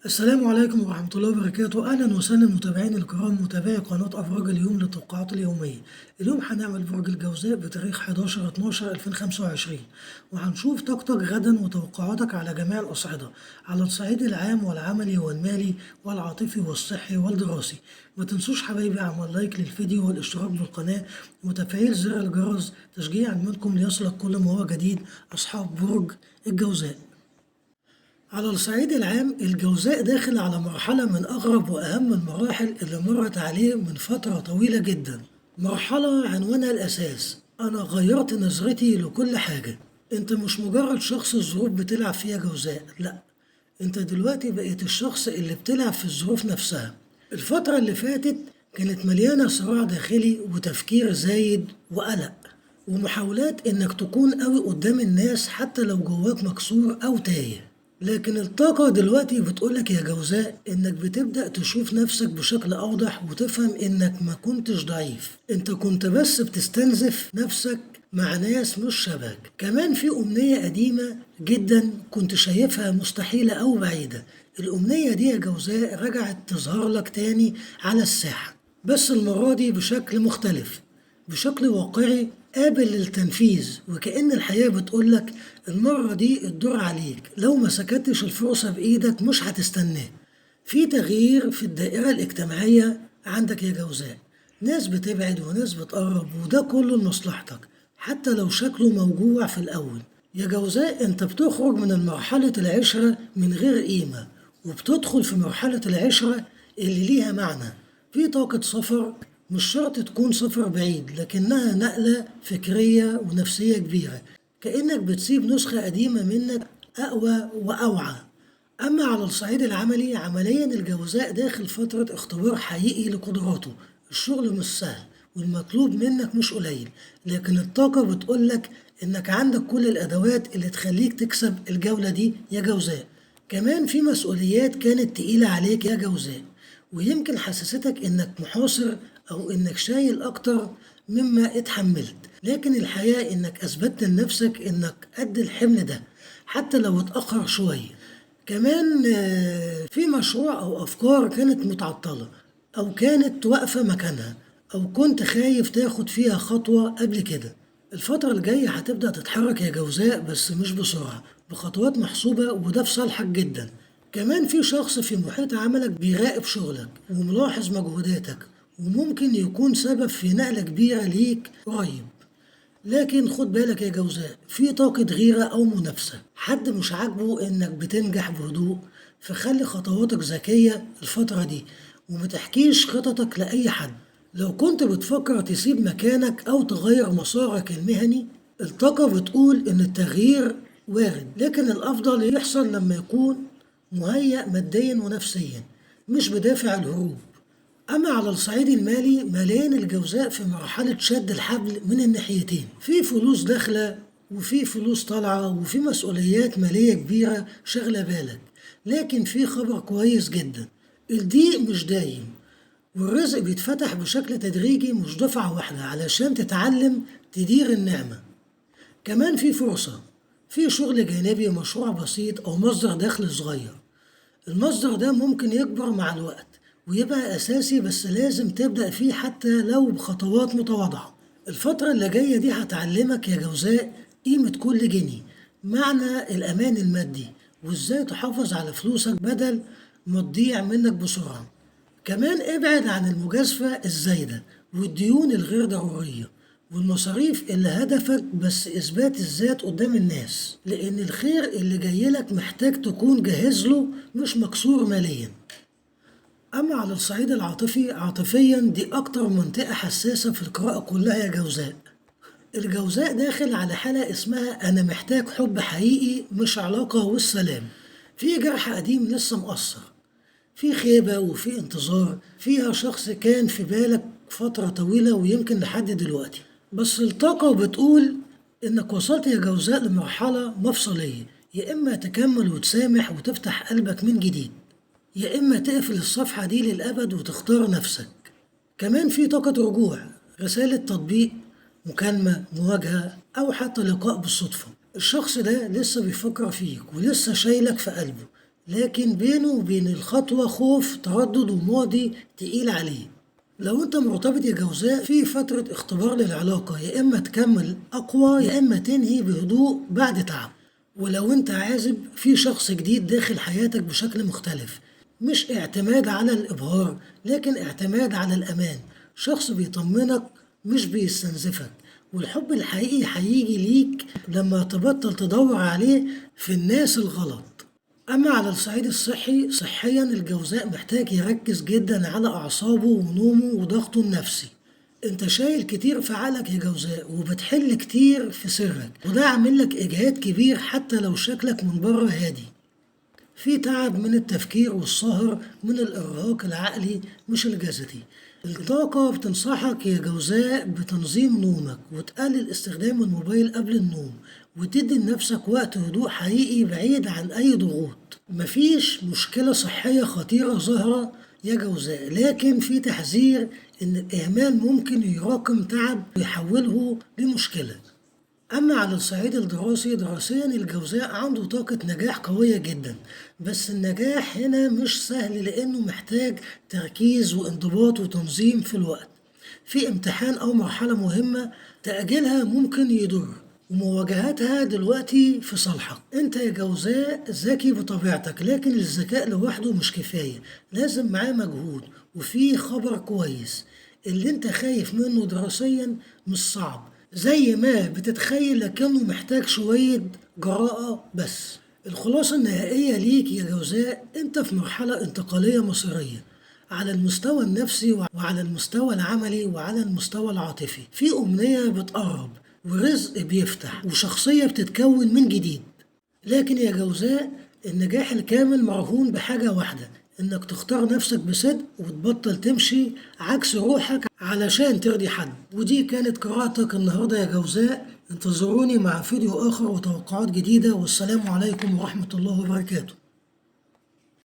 السلام عليكم ورحمة الله وبركاته. أهلا وسهلا متابعين الكرام، متابعي قناة أبراج اليوم للتوقعات اليومية. اليوم هنعمل برج الجوزاء بتاريخ 11/12/2025، وهنشوف طاقتك غدا وتوقعاتك على جميع الأصعدة، على الصعيد العام والعملي والمالي والعاطفي والصحي والدراسي. ما تنسوش حبايبي عمل لايك للفيديو والاشتراك بالقناة وتفعيل زر الجرس تشجيعا منكم ليصلك كل ما هو جديد. أصحاب برج الجوزاء، على الصعيد العام الجوزاء داخل على مرحلة من أغرب وأهم المراحل اللي مرت عليه من فترة طويلة جدا، مرحلة عنوانها الأساس أنا غيرت نظرتي لكل حاجة. أنت مش مجرد شخص الظروف بتلعب فيها جوزاء، لأ، أنت دلوقتي بقيت الشخص اللي بتلعب في الظروف نفسها. الفترة اللي فاتت كانت مليانة صراع داخلي وتفكير زايد وقلق ومحاولات إنك تكون قوي قدام الناس حتى لو جواك مكسور أو تايه. لكن الطاقة دلوقتي بتقولك يا جوزاء إنك بتبدأ تشوف نفسك بشكل أوضح وتفهم إنك ما كنتش ضعيف، إنت كنت بس بتستنزف نفسك مع ناس مش شبهك. كمان في أمنية قديمة جدا كنت شايفها مستحيلة أو بعيدة، الأمنية دي يا جوزاء رجعت تظهر لك تاني على الساحة، بس المرة دي بشكل مختلف، بشكل واقعي قابل للتنفيذ، وكأن الحياة بتقولك المرة دي الدور عليك، لو ما سكتش الفرصة بإيدك مش هتستناه. في تغيير في الدائرة الاجتماعية عندك يا جوزاء، ناس بتبعد وناس بتقرب، وده كله لمصلحتك حتى لو شكله موجوع في الأول. يا جوزاء انت بتخرج من مرحلة العشرة من غير قيمة وبتدخل في مرحلة العشرة اللي ليها معنى. في طاقة سفر، مش شرط تكون سفر بعيد، لكنها نقلة فكرية ونفسية كبيرة، كأنك بتسيب نسخة قديمة منك أقوى وأوعى. أما على الصعيد العملي، عمليا الجوزاء داخل فترة اختبار حقيقي لقدراته. الشغل مش سهل والمطلوب منك مش قليل، لكن الطاقة بتقولك إنك عندك كل الأدوات اللي تخليك تكسب الجولة دي يا جوزاء. كمان في مسؤوليات كانت تقيلة عليك يا جوزاء، ويمكن حسستك إنك محاصر أو إنك شايل أكتر مما اتحملت، لكن الحقيقة إنك أثبتت لنفسك إنك قد الحمل ده حتى لو اتأخر شوية. كمان في مشروع أو أفكار كانت متعطلة أو كانت واقفة مكانها أو كنت خايف تاخد فيها خطوة قبل كده. الفترة الجاية هتبدأ تتحرك يا جوزاء، بس مش بسرعة، بخطوات محسوبة، وده في صالحك جدا. كمان في شخص في محيط عملك بيراقب شغلك وملاحظ مجهوداتك، وممكن يكون سبب في نقلة كبيرة ليك قريب. لكن خد بالك يا جوزاء، في طاقة غيرة أو منافسة، حد مش عاجبه إنك بتنجح بهدوء، فخلي خطواتك ذكية الفترة دي ومتحكيش خططك لأي حد. لو كنت بتفكر تسيب مكانك أو تغير مسارك المهني، الطاقة بتقول إن التغيير وارد، لكن الأفضل يحصل لما يكون مهيأ ماديا ونفسيا، مش بدافع الهروب. أما على الصعيد المالي، مليان الجوزاء في مرحلة شد الحبل من الناحيتين، في فلوس داخلة وفي فلوس طالعة وفي مسؤوليات مالية كبيرة شغلة بالك، لكن في خبر كويس جدا، الضيق مش دايم والرزق بيتفتح بشكل تدريجي مش دفعة واحدة، علشان تتعلم تدير النعمة. كمان في فرصة في شغل جانبي، مشروع بسيط أو مصدر دخل صغير. المصدر ده ممكن يكبر مع الوقت ويبقى أساسي، بس لازم تبدأ فيه حتى لو بخطوات متواضعة. الفترة اللي جاية دي هتعلمك يا جوزاء قيمة كل جنيه، معنى الأمان المادي، وإزاي تحافظ على فلوسك بدل ما تضيع منك بسرعة. كمان ابعد عن المجازفة الزايدة والديون الغير ضرورية والمصاريف اللي هدفك بس إثبات الذات قدام الناس، لأن الخير اللي جايلك محتاج تكون جاهز له مش مكسور ماليا. أما على الصعيد العاطفي، عاطفيا دي أكتر منطقة حساسة في القراءة كلها يا جوزاء. الجوزاء داخل على حالة اسمها أنا محتاج حب حقيقي مش علاقة والسلام. في جرح قديم لسه مقصر، في خيبة وفي انتظار، فيها شخص كان في بالك فترة طويلة ويمكن لحد دلوقتي، بس الطاقة بتقول إنك وصلت يا جوزاء لمرحلة مفصلية، يا إما تكمل وتسامح وتفتح قلبك من جديد، يا إما تقفل الصفحة دي للأبد وتختار نفسك. كمان في طاقة رجوع، رسالة تطبيق، مكالمة، مواجهة، أو حتى لقاء بالصدفة. الشخص ده لسه بيفكر فيك ولسه شايلك في قلبه، لكن بينه وبين الخطوة خوف، تردد، وماضي تقيل عليه. لو انت مرتبط يا جوزاء في فترة اختبار للعلاقة، يا اما تكمل اقوى يا اما تنهي بهدوء بعد تعب. ولو انت عازب في شخص جديد داخل حياتك بشكل مختلف، مش اعتماد على الابهار لكن اعتماد على الامان، شخص بيطمنك مش بيستنزفك. والحب الحقيقي هيجي ليك لما تبطل تدور عليه في الناس الغلط. أما على الصعيد الصحي، صحيا الجوزاء محتاج يركز جدا على أعصابه ونومه وضغطه النفسي. انت شايل كتير في عقلك يا جوزاء، وبتحل كتير في سرك، وده عامل لك إجهاد كبير حتى لو شكلك من بره هادي. في تعب من التفكير والسهر، من الإرهاق العقلي مش الجسدي. الطاقة بتنصحك يا جوزاء بتنظيم نومك، وتقلل استخدام الموبايل قبل النوم، وتدي لنفسك وقت هدوء حقيقي بعيد عن أي ضغوط. مفيش مشكلة صحية خطيرة ظاهرة يا جوزاء، لكن في تحذير إن الإهمال ممكن يراكم تعب ويحوله لمشكلة. أما على الصعيد الدراسي، دراسيا الجوزاء عنده طاقة نجاح قوية جدا، بس النجاح هنا مش سهل لأنه محتاج تركيز وانضباط وتنظيم في الوقت. في امتحان أو مرحلة مهمة تأجيلها ممكن يضر، ومواجهتها دلوقتي في صالحك. انت يا جوزاء ذكي بطبيعتك، لكن الذكاء لوحده مش كفاية، لازم معاه مجهود. وفي خبر كويس، اللي انت خايف منه دراسيا مش صعب زي ما بتتخيل، لكنه محتاج شوية جراءة بس. الخلاصة النهائية ليك يا جوزاء، انت في مرحلة انتقالية مصيرية على المستوى النفسي وعلى المستوى العملي وعلى المستوى العاطفي. في أمنية بتقرب، ورزق بيفتح، وشخصية بتتكون من جديد. لكن يا جوزاء النجاح الكامل مرهون بحاجة واحدة، انك تختار نفسك بصدق وتبطل تمشي عكس روحك علشان ترضي حد. ودي كانت قراءتك النهارده يا جوزاء. انتظروني مع فيديو اخر وتوقعات جديدة، والسلام عليكم ورحمة الله وبركاته.